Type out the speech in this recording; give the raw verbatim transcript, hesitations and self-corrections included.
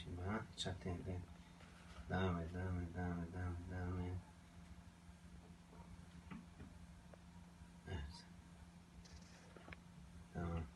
Şimdi ha, çatı elde. Devam et, devam et, devam et, devam et, devam et. Evet. Tamam.